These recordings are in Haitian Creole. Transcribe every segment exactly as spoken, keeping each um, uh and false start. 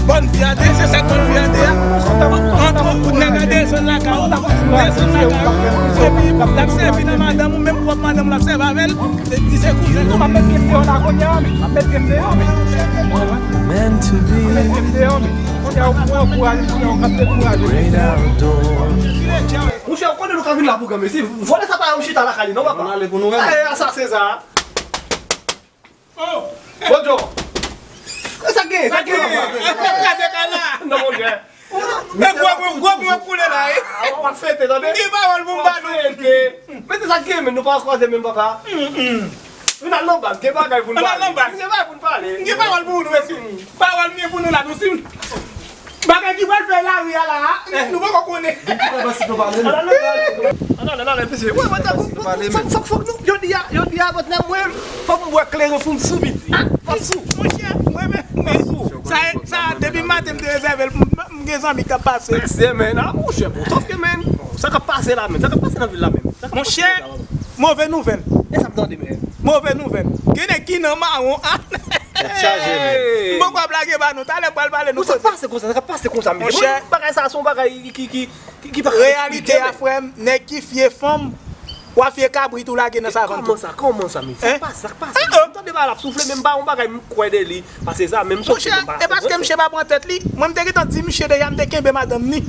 Bòn vi a de, se sa k bòn vi a de a. Antre ou nèg la desann lakay ou, desann lakay ou, epi l ap sèvi nan madanm ou, menm pwòp madanm ou l ap sèvi avè l. Li se kouzen. M ap met pye m deyò la kounye a, men. M ap met pye m deyò, men. M ap met pye m deyò, men. Kounye a, ou pran kouraj, kounye a, ou ka dekouraje. Monchè, ou konnen nou ka vin la pou granmesi. Vòlè sa pa yon chita lakay li, non, papa? Nou ale pou nou menm. Eh, asasen sa. Oh! Bon, Joe. Sa gen, sa gen, papa? Gade kay la. Non, monchè. Men gwo, gwo, gwo, gwo koule la, eh. Ah, w ap fete, tande? M gen pawòl pou m ba nou. W ap fete. Men se sa k gen, men nou pa kwaze menm, papa. Vin al nan baz, gen bagay pou n pale. Ann al nan baz. Gen bagay pou n pale. M gen pawòl pou nou, mesye. Pawòl m gen pou nou la, nou si. Bagay ki pral fè lari a la a, nou poko konnen. Depi lè baz si nou pale, men. Ann al, ann al, ann al, mesye. Fòk, fòk, fòk nou, jodi a, jodi a, patnè mwen, fòk m bwè kleren pou m sou midi. Fòk m sou. Monchè, mwen menm, men, sa, sa, depi maten m te rezève l, m, m gen zanmi k ap pase. Pase, men, a, monchè, bon, sòf ke, men, sa k ap pase la, men, sa k ap pase nan vil la, men. Monchè, move nouvèl. E sa m tande, men. Move nouvèl. Gen nèg ki nan mawon. Tèt chaje, men. M poko ap lage ba nou. Talè m pral pale nou koze. Sa k pase konsa, sa k ap pase konsa, mesye? Monchè. Mwen, bagay sa, se yon bagay ki, ki, ki, ki, ki pa ka eksplike, men. Reyalite a, frè m, nèg ki fye fanm, w a fye kabrit ou lage nan savann tou. Kòman sa, kòman sa, mesye? Sa k pase, sa k pase? M tande bagay la ap soufle, men m pa yon bagay m kwè de li. Pase sa, menm sòf ke m pa. Monchè, e paske misye pa pran tèt li. Mwen, m te gentan di misye deja, m te kenbe madanm ni.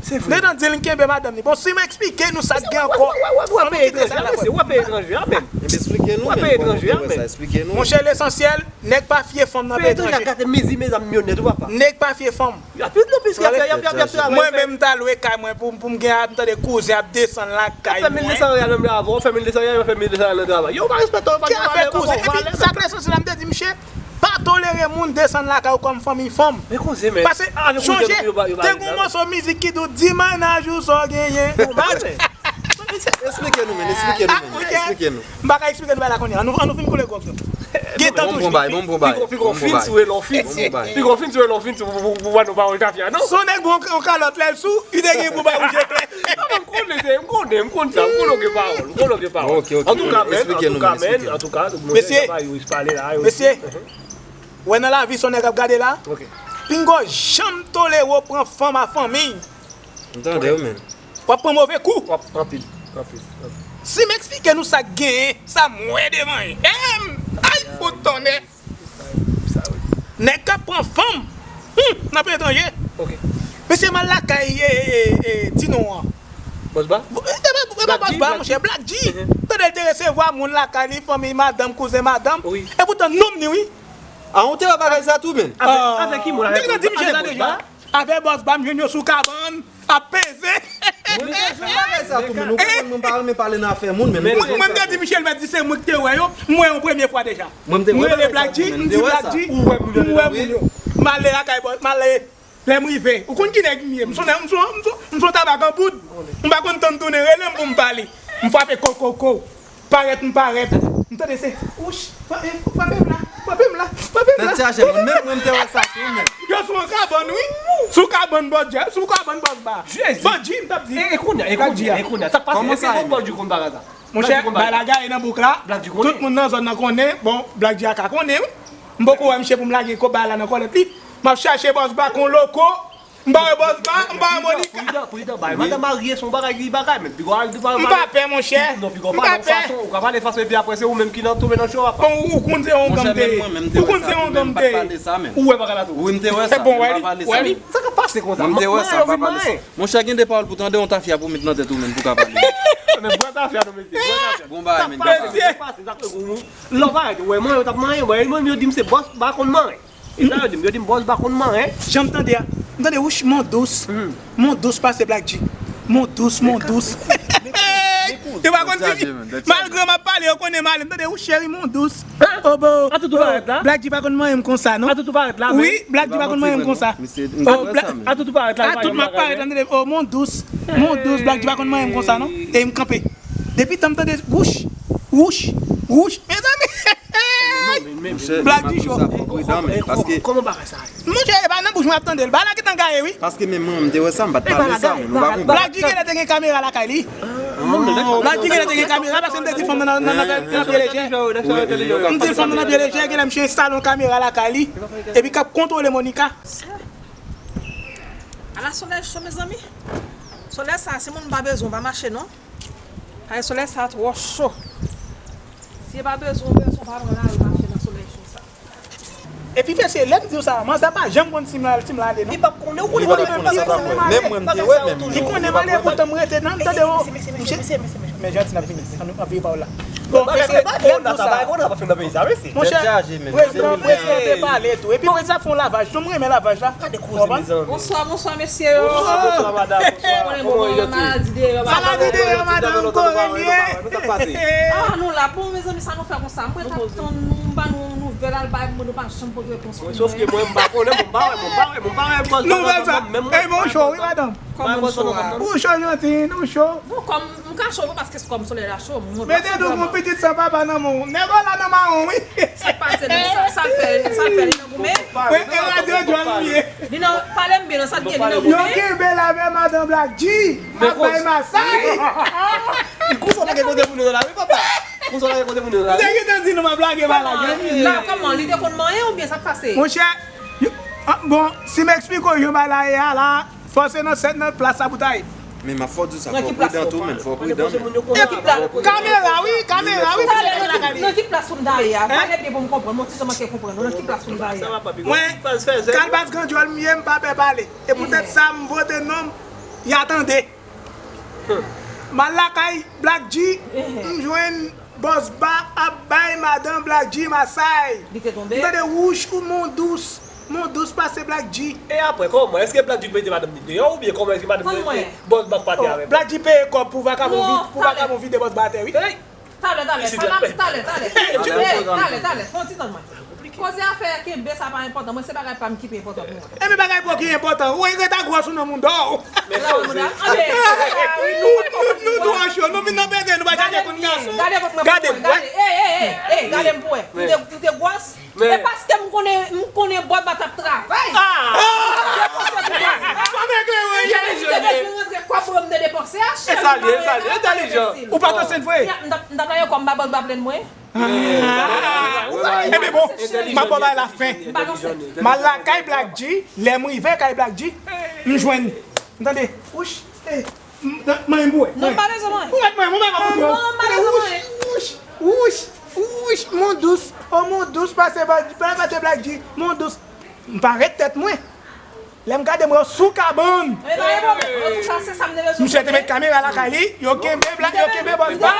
Se vre. M te gentan di l m kenbe madanm ni. Bon, si m eksplike nou sa k gen ankò, w ap kite sa la. W ap peye etranje a, men. Enben, eksplike nou, men, kòman w te wè sa, eksplike nou. Monchè, lesansyèl, nèg pa fye fanm nan peyi etranje. Gade mezi, mezanmi, yo nèt, ou papa. Nèg pa fye fanm. Y ap, non, piske y ap, y ap, y ap, y ap travay. Mwen menm, m ta lwe kay mwen pou, pou m gen, m tande kouzen ap desann lakay mwen. Fè mil de san reyal menm la avè w, fè mil de san reyal, fè mil de san reyal nan travay. Yo pa respekte w, yo pa gen valè, yo pa gen valè. Ki afè kouzen? Epi, sa k lesansyèl la, m te di misye, pa tolere moun desann lakay ou kòm fanmi fanm. Men koze, men. Pase, chonje, te gen yon mòso mizik ki di w, di mennaj ou sa w genyen. Bon, men. Eksplike nou, men, eksplike nou, men, eksplike nou. M pa ka eksplike nou bagay la kounye a. Ann nou, ann nou fin koule gwòg nou. Gen tan toujou. Bon, bon, bay, bon, bon, bay. Pigon fin sou elon fin. Bon, bon, bay. Pigon fin sou elon fin sou pou, pou, pou, pou ba nou pawòl tafya, non? Se yon nèg bon an kalòt lè l sou, li te gen pou ba wouje klè. Non, men m konnen, se, m konnen, m konn sa, m konnen w gen pawòl, m konnen w gen pawòl. Ok, ok. Antouka, men, antouka, men, antouka, mesye, travay yo pale la, yo. Mesye, wè nan lavi, se yon nèg ap gade la. Ok. Pingo janm tolere w pran fanm a fanmi. M tande w, men. W ap pran move kou. W ap anpil, anpil, anpil. Si m eksplike nou sa k genyen, sa m wè devan je m. Ay, fout tonnè. Nèg k ap pran fanm, hmm, nan peyi etranje. Ok. Mesye, m al lakay, e, e, e, Tino an. Bòs Ba? E pa, e pa Bòs Ba, monchè, Black G. Tande l te resevwa moun lakay li, fanmi madanm, kouzen madanm. Wi. E poutan nonm ni, wi. A, ou te wè bagay sa tou, men? Avè, avè ki moun? Avè Bòs Ba? Avè Bòs Ba, m jwenn yo sou kabann, ap peze. Mwen te jwenn bagay sa tou, men ou konprann mwen pa renmen pale nan afè moun, men nou konprann. Mwen, mwen te di Michel Mèt di se mwen ki te wè yo, m wè yo premye fwa deja. Mwen m te wè bagay sa tou, men m te wè sa. Ou wè moun yo deja vre? M ale lakay Bòs, m ale, lè m rive, ou konn ki nèg m ye, m se yon, m se yon, m se yon, m se yon tabak an poud. M pa konn tann tounen, rele m pou m pale. M frape kokoko. Parèt, m parèt. M tande se, wouch, frape, frape m la, frape m la, frape m la. Tèt chaje, mwen menm, mwen, m te wè sa tou, men. Yo sou yon kabann, wi. Sou kabann Bòdjè, sou kabann Bòs Ba. Jezi. Bòdji, m t ap di. E, e kounye a, e kounye a, e kounye a. Sa k pase? Kòman sa, men? Bòdji konn bagay sa. Monchè, bay la gaye nan bouk la. Tout moun nan zòn nan konnen. Bon, Black G a ka konnen, wi. M poko wè misye pou m lage kòb bay la nan kòlèt li. M ap chache Bòs Ba kon loko. M pa wè Bòs Ba, m pa wè Monika. Pridan, pridan, pridan, bay. Madanm marye se yon bagay ki bagay, men piga w al di pa. M pa pè, monchè. Non, piga w pale yon fason, ou ka pale fason, epi apre se ou menm ki nan tonbe nan cho a, papa. Bon, ou konn se yon gang m te ye. Ou konn se yon gang m te ye. Ou wè bagay la tou. Wi, m te wè sa, men m pa pale sa. Sa k ap pase konsa? Mwen, m te wè sa, m pa pale sa. Monchè, gen de pawòl pou tande, yon tafya pou met nan tèt ou, men pou ka pale. Men bwè tafya non, mesye, bwè tafya. Bon bagay, men. Sa k pase, sa k pase, sa k pase. Lò, pa wè, mwen, yo t ap manyen, mwen, mwen, yo di m se Bòs Ba konn manyen. E sa yo di m? Yo di m Bòs Ba konn manyen. Jan m tande a, m tande wouch, mon dous. Mon dous pase Black G. Mon dous, mon dous. Yo pa konn si, malgre m ap pale, yo konnen m ale. M tande wouch, cheri, mon dous. Obo. Atoutou parèt la. Black G pa konn manyen m konsa, non. Atoutou parèt la, men. Wi, Black G pa konn manyen m konsa. Atoutou parèt la. Atout m ap parèt la, m tande, oh, mon dous. Mon dous, Black G pa konn manyen m konsa, non. E m kanpe. Depi tan m tande wouch, wouch, wouch, mezanmi. Black G cho. Kòman bagay sa? Monchè, e pa nan bouch mwen ap tande l. Bagay la gentan gaye, wi. Paske menm mwen, m te wè sa, m pa t pale sa, men nou pa konprann. Black G genlè te gen kamera lakay li. Black G genlè te gen kamera, paske m te di fanm nan nan nan nan pye lejè. M di fanm nan nan pye lejè, genlè misye enstale yon kamera lakay li, epi k ap kontwole Monica. Ala solèy cho, mezanmi. Solèy sa, si moun pa bezwen, pa mache non. Ay, solèy sa twò cho. Si e pa bezwen, ou bezwen, pa pran lari mache nan solèy cho sa. Epi mesye, lè m di w sa, manzè pa janm konn si m la, si m la ale non. Li p ap konnen, ou konnen. Li pa konn sa pa konn. Menm mwen m te wè, menm li konnen m ale, poutan m rete nan, tande o. Mesye, mesye, mesye, mesye, men janti n ap vini, ann ann vire pawòl la. Bon, mesye, lè m di w sa, monchè, prezidan, prezidan te pale tou. Epi prezidan fè yon lavaj tou, m renmen lavaj la. Gade koze, mezanmi. Bonswa, bonswa, mesye yo. Bonswa, bonswa, madanm. Bonswa. Konnen bon, maladi deyò, maladi deyò, madanm, kore l ye. Ah, nou la. Bon, mezanmi, sa nou fè konsa? Mwen t ap tann nou, m ba nou yon nouvèl, al bay moun, nou pa janm pote repons pou mwen. Sòf ke mwen, m pa konnen, bon, m pa wè, bon, m pa wè, bon, m pa wè, bon, nouvèl sa. Ey, bon, cho, wi, madanm. Kòman w cho a? Ou cho, Jantine, ou cho. Bon, kòm m ka cho, wi, paske kòm solèy la cho, m. Mete dou pou pitit san papa nan men w. Nèg la nan mawon, wi. Sa k pase, non? Sa, sa l fè, sa l fè, li nan goumen? Wi, e radyo djòl li ye. Li nan, pale m byen, non, sa l gen, li nan goumen? Yo kenbe l avè madan Black G. Ap bay masaj. Konsa w lage kote moun yo la, wi, papa. Konsa w lage kote moun yo la, wi. M te gentan di nou m ap lage malaj, wi. La, kòman? Li te konn manyen oubyen sa k pase? Monchè, yo, ah, bon, si m eksplike w jan bagay la ye a la, fò se nan sèt nan plas la pou ta ye. Men m ap fò di w sa, fò w pridan tou, men fò w pridan, men. Nan ki plas? Kamera, wi, kamera, wi, paske kamera ka li. Nan ki plas pou m ta ye a? Pale byen pou m konprann, mwen ti jan manke konprann, nan ki plas pou m ta ye a? Mwen, kalbas grandyòl m ye, m pa pè pale. E poutèt sa, m vote non m, y a tande. M al lakay Black G, m jwenn Bòs Ba ap bay madan Black G masay. Li te tonbe? M tande wouch ou mon dous, mon dous pase Black G. E apre, kòman? Èske Black G mete madanm li deyò oubyen kòman èske madanm li mete Bòs Ba k pa te avè l? Black G peye kòb pou vakabon vide, pou vakabon vide Bòs Ba atè, wi. Talè, talè, sa n ap, talè, talè. Talè, talè, fè yon ti tann mwen. Koze afè kenbe sa pa enpòtan, mwen se bagay pa m ki pi enpòtan pou mwen. Enben bagay pa w ki enpòtan, ou ret a gwòs ou nan mouda w. Nou, nou, nou twò cho, nou vin nan pete, nou pa tande konn gason. Gade vant mwen pou wè, gade, ey, ey, ey, ey, gade m pou wè. M te, m te gwòs. E paske m konnen, m konnen Bòs Ba t ap travay. Ah! Sa nèg la, wi. M te bezwen rantre kòb mwen, m te depanse a, cheri. E sa l ye, e sa l ye, entèlijan. Ou pa t ansent vre? M t ap, m t ap lage kò m ba Bòs Ba plenn mwen. Ebyen bon, m ap ba w bay la fen. M al lakay Black G, lè m rive kay Black G, m jwenn, m tande, wouch, eh, m, m, manyen m pou wè. Non, m pa bezwen manyen. Ou mèt manyen, ou mèt manyen. Non, m pa bezwen manyen. Wouch, wouch, wouch, mon dous, oh mon dous, pase Black G, pase Black G, mon dous. M pa ret tèt mwen. Lè m gade m wè w sou kabann. Misye te met kamera lakay li, yo kenbe Black, yo kenbe Bòs Ba.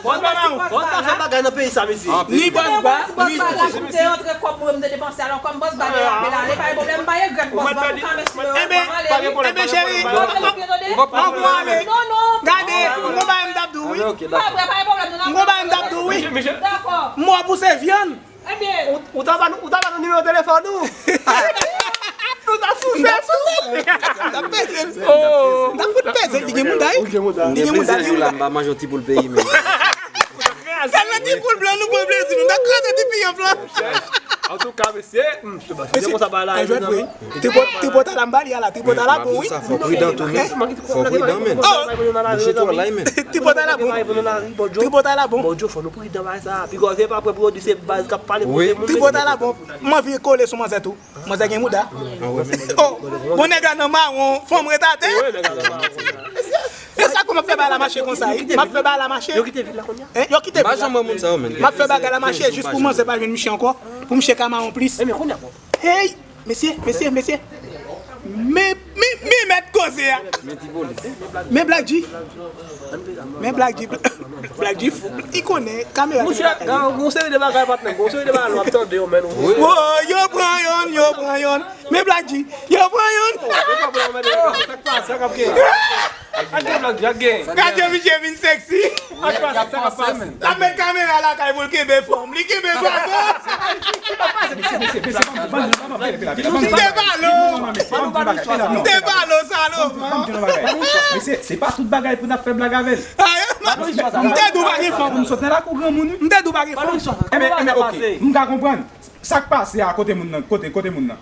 Bòs Ba, Bòs Ba fè bagay nan peyi sa, mesye. Ni Bòs Ba, ni Bòs Ba, m te rantre kòb mwen, m te depanse. Alò, kòm Bòs Ba derape la, ale, pa gen pwoblèm, m pa regrèt Bòs Ba, m ka mèsi yo, m ale, wi. Enben, cheri, ann ale. Gade, m gon bagay m t ap di w, wi. Pa vre, pa gen pwoblèm, nou nan. M gon bagay m t ap di w, wi. Dakò. M wè w pouse vyann. Ebyen. Ou, ou ta ba nou, ou ta ba nou nimewo telefòn ou? Nou ta souse tou. N ap peze l. N ap fout peze l. Li gen mouda, wi. Li gen mouda, li gen mouda. M pa manje yon ti poul peyi, men. Sèlman ti poul blan nou pran plezi nou. N ap kraze ti piyanp lan. Antouka, mesye, hmm, se konsa bagay la ye, mezanmi. Tripot, tripot a la m ba li a la, tripot a la bon, wi. Sa fò pridan tou, men. Fò pridan, men. Bouch ou twò lay, men. Tripot a la bon. Tripot a la bon. Bon, Djo, fò nou pridan bagay sa. Piga se pa prè pou yo di se baz k ap pale pou moun. Tripot a la bon. M anvi kole sou manzè tou. Manzè gen mouda. Oh, bon nèg la nan mawon, fanm ret atè. E sa pou m ap fè bagay la mache konsa, wi. M ap fè bagay la mache. Yo kite vil la kounye a? Hein, yo kite vil la. M pa janm wè moun sa yo, men. M ap fè bagay la mache jis pou manzè pa jwenn misye ankò, pou misye ka mawon plis. Hey! Mesye, mesye, mesye. Men, men, men mèt koze a. Men Black G. Men Black G. Black G fou. Li konnen kamera. Monchè, gen yon seri de bagay, patnè. Gen yon seri de bagay nou ap tande yo, men nou. Wo, yo pran yonn, yo pran yonn. Men Black G. Yo pran yonn. Sa k pase, sa k ap gen? Gade Black G, gade. Gade misye vin sèksi. L ap met kamera lakay pou l kenbe fòm. Li kenbe fòm. M te pale w. M te pale w, salopri. Mesye, se pa tout bagay pou n ap fè blag avè l. M te di w pa gen fòm. M sot nan lakou granmoun, wi. M te di w pa gen fòm. Enben, enben, oke. M ka konprann. Sa k pase a kote moun nan? Kote, kote moun nan?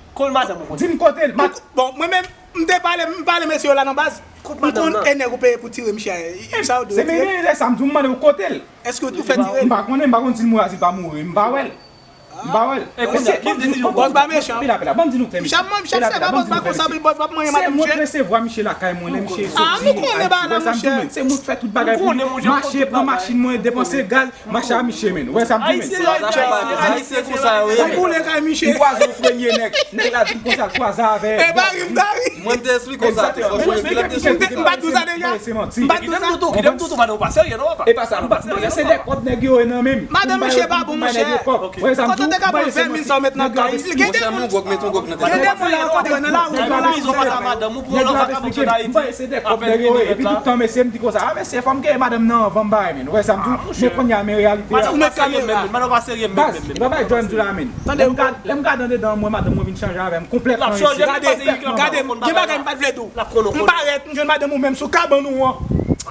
Di m kote l. Bon, mwen menm, M te pale, m pale mesye yo la nan baz. M konn e nèg ou peye pou tire miche a. Sa ou di? Se menm lè sa m di w, m mande w kote l. Èske ou fè tire? M pa konnen, m pa konn si l mouri, si l pa mouri, m pa wè l. M pa wè l. Bòs ba mechan. Pela, pela, ban m di nou klè, mesye. Chak sèman bòs ba konsa, bòs ba manyen madanm misye. Se mwen k resevwa misye lakay mwen, lè misye soti. Ah, nou konnen bagay la, monchè. Se mwen k fè tout bagay pou li. Mache, pran machin mwen, depanse gaz, mache a misye, men. Ou wè sa m di, men? Ayisyen konsa yo ye. M boule kay misye. M kwaze yon premye nèg. Nèg la di m konsa, kwaze avè. E pa ri, m ta ri. Mwen te esplike w sa. M pa di w sa deja. M pa di w sa. Kite m toutou, kite m toutou, madanm ou pa serye non, papa. E pa sa, m pa serye non, papa. Se de kòb nèg yo nan men m. Madanm misye pa bon, monchè. Wè sa m di w, m pa eseye manti. Nèg yo ap esplike m. Gen de moun la rankontre nan lari, nan lari. Nèg yo ap esplike m. M pa eseye de kòb nèg yo ye. Epi tout tan mesye m di konsa, a mesye, fò m genyen madanm nan anvan m bay, men. Wè sa m di w, men kounye a, men reyalite a. Ou mèt kalme menm, madanm pa serye menm. Baz, e pa bay John di la, men. Lè m gade andedan mwen, madanm mwen vin chanje avè m konplètman, mesye. Gade, gade, gen bagay m pa t vle di w. M parèt, m jwenn madanm ou menm sou kabann ou an.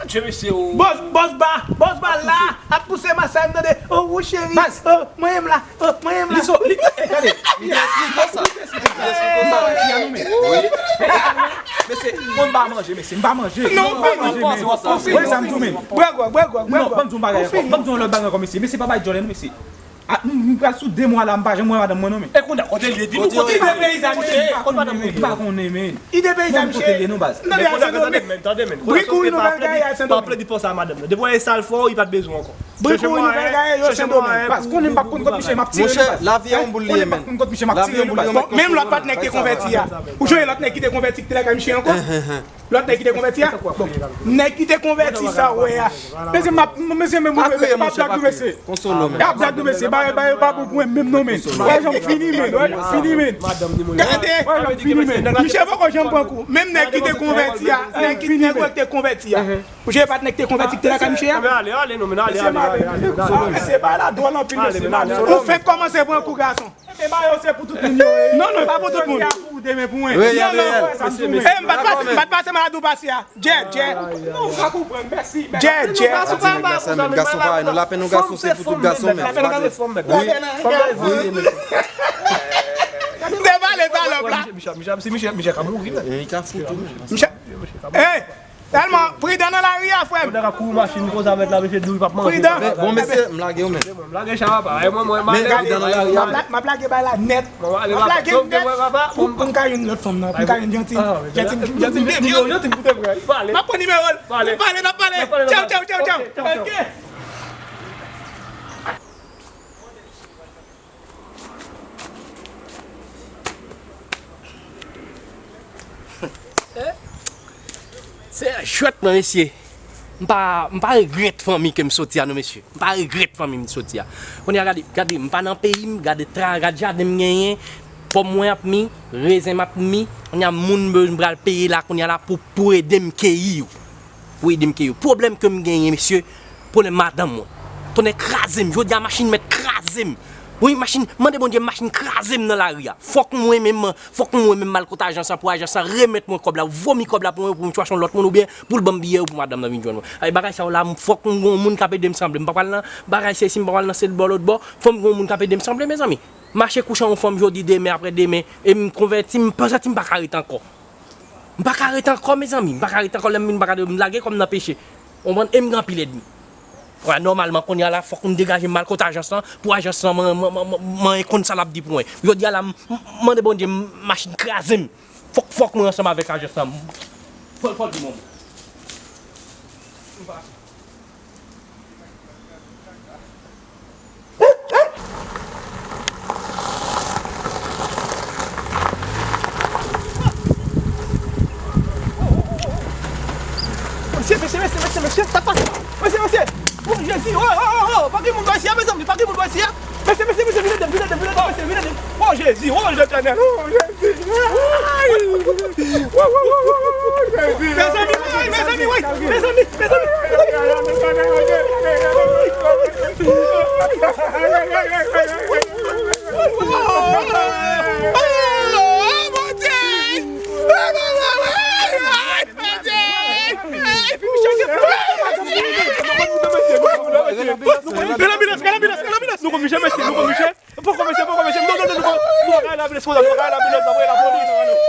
Bòs, bòs ba, bòs ba la, ap pouse masay, m tande, oh, ou cheri, oh, mwen menm la, oh, mwen menm la. Li so, li, gade. Li te esplike w sa. Li te esplike w sa. M pa wè fi a non, men. Mesye, mwen m pa manje, mesye, m pa manje. Non, m pa manje, men. Wè sa m di w, men. Bwè gwòg, bwè gwòg, bwè gwòg. Non, ban m di w yon bagay ankò. Ban m di w yon lòt bagay ankò, mesye. Mesye pa bay djòlè non, mesye. A, m, m pral sou de mwa la, m pa janm wè madanm mwen non, men. E konnen, kote l ye, di nou kote l ye. Kote l ye, m pa konnen, men. Ide peyizan, misye. Kote l ye non, baz. Tande, a Sendomeng. Brik ou nouvèl gaye a Sendomeng. Pa plede panse a madanm nan. Depi w wè e sa l fè w, li pa t bezwen w ankò. Brik ou nouvèl gaye yo Sendomeng. Baz, konnen m pa konn kot misye, m ap tire non, baz. Monchè, lavi a yon boul li ye, men. Konnen m pa konn kot misye, m ap tire non, baz. Bon, menm lòt patnè ki te konvèti a. Ou jwenn lòt nèg ki te konvèti ki te lakay misye ankò? Lòt nèg ki te konvèti a? Bon, nèg ki te konvèti sa w wè a. Mesye, m ap, mesye, men, m ap blag nou, mesye. Konsolo, men. Y ap blag nou, mesye. Bagay, bagay yo pa bon pou mwen menm non, men. Wè jan m fini, men. Wè jan m fini, men. Gade, wè jan m fini, men. Misye poko janm pran kou. Menm nèg ki te konvèti a, nèg ki, nèg wè ki te konvèti a. Ou jwenn patnè ki te konvèti ki te lakay misye a? Ale, ale, non, men ale, ale, ale. Mesye, bagay la dwòl anpil, mesye. Ou fenk kòmanse pran kou, gason. Ebyen, bagay yo se pou tout moun yo ye. Non, non, pa pou tout moun. Jodi a pou ou, demen pou mwen. Reyèl, reyèl. Mesye, mesye. E, m pa t pase, m pa t pase maladi w pase a. Djè, djè. Non, ou pa konprann. Mèsi, mèsi. Djè, djè. Gason pa konsa, men gason pa, non, lapenn yon gason se pou tout gason, men. Lapenn yon gason se fanm, men. Wi, wi. M te pale salòp la. Misye, misye, misye, misye ka mouri, men. Li ka fou tou, men. Misye, hey! Tèlman, pridan nan lari a, frè m. Nèg ap kouri machin konsa avèk la, mesye di w li p ap manje. Pridan. Bon, mesye, m lage w, men. M lage chay, papa. E mwen, mwen, m ale. Pridan nan lari a. M ap la-, m ap lage bay la nèt. M ap lage nèt. Pou, pou m ka jwenn lòt fanm nan, pou m ka jwenn Jantine. Jantine, Jantine, Jantine, Jantine, pou te vrè. M ap pran nimewo l. N ap pale, n ap pale. Tchaw, tchaw, tchaw, tchaw. Ok. Se jwèt mwen, mesye. M pa, m pa regrèt fanmi ke m soti a, non, mesye. M pa regrèt fanmi m soti a. Kounye a, gade, gade, m pa nan peyi m, gade tra, gade jaden m genyen, pòm mwen ap mi, rezen m ap mi. Kounye a, moun m pral peye la, kounye a la, pou, pou ede m keyi yo. Pou ede m keyi yo. Pwoblèm ke m genyen, mesye, pwoblèm madanm mwen. Tonnè kraze m. Jodi a, machin mèt kraze m. Wi, machin, mande Bondye, machin kraze m nan lari a. Fòk mwen menm, fòk mwen menm m al kot ajans lan pou ajans lan remèt mwen kòb la, vomi kòb la pou mwen, pou m chwache yon lòt moun oubyen pou l ban m biyè pou madanm nan vin jwenn mwen. Ay, bagay sa yo la, m, fòk m gon moun k ap ede m sanble. M pa pral nan bagay sesi, m pa pral nan sèl bò lòt bò. Fò m gon moun k ap ede m sanble, mezanmi. Mache kouche yon fanm jodi, demen, aprè demen, e m konvèti, m pa santi m pa ka ret ankò. M pa ka ret ankò, mezanmi. M pa ka ret ankò, lè m vin m pa ka ret, m lage kò m nan peche. Ou konprann? E m gen anpil ènmi. Wè, nòmalman, kounye a la, fòk m degaje m al kot ajans lan, pou ajans lan, mwen, mwen, mwen, mwen, mwen konn sa l ap di pou mwen. Jodi a la, m, m, mande Bondye, m, machin kraze m. Fòk, fòk mwen ansanm avèk ajans lan. Fò, fò l di mwen. Mesye, mesye, mesye, mesye, mesye, sa k pase? Mesye, mesye! Oh, Jezi! Oh, oh, oh, oh! Pa gen moun bò isi a, mezanmi! Pa gen moun bò isi a! Mesye, mesye, mesye, vin ede m, vin ede m, vin ede m, mesye, vin ede m! Oh, Jezi! Oh, Letènèl! Oh, Jezi! Ay! Mezanmi, woy, mezanmi, woy, mezanmi, mezanmi. Rele anbilans, rele anbilans, rele anbilans. Nou konn misye, mesye, nou konn misye. Poko mesye, poko mesye. Non, non, non, nou pa ka rele anbilans konsa, nou pa ka rele anbilans, nou voye lapolis.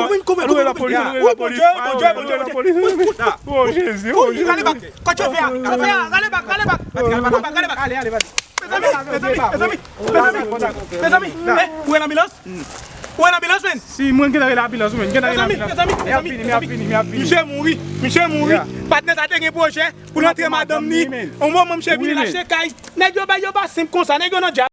kouvri m, kouvri m, kouvri m, kouvri m. Wi, Bondye, Bondye, Bondye, Bondye. Oh, Jezi, oh, Jezi. Rale bak. Kot chofè a? Chofè a, rale bak, rale bak. Rale bak, rale bak. Ale, ale, ale. Mezanmi, mezanmi, mezanmi, mezanmi, mezanmi, eh, ou wè lanbilans? Ou wè lanbilans, menn? Si mwen gentan rele anbilans, mwen gentan rele anbilans. Mezanmi, mezanmi, mezanmi, mezanmi. Misye mouri, misye mouri. Patnè sa te gen pwojè pou l antre madanm ni. On moman misye vin l achte kay. Nèg yo bay yo pa senp konsa, nèg yo nan djab.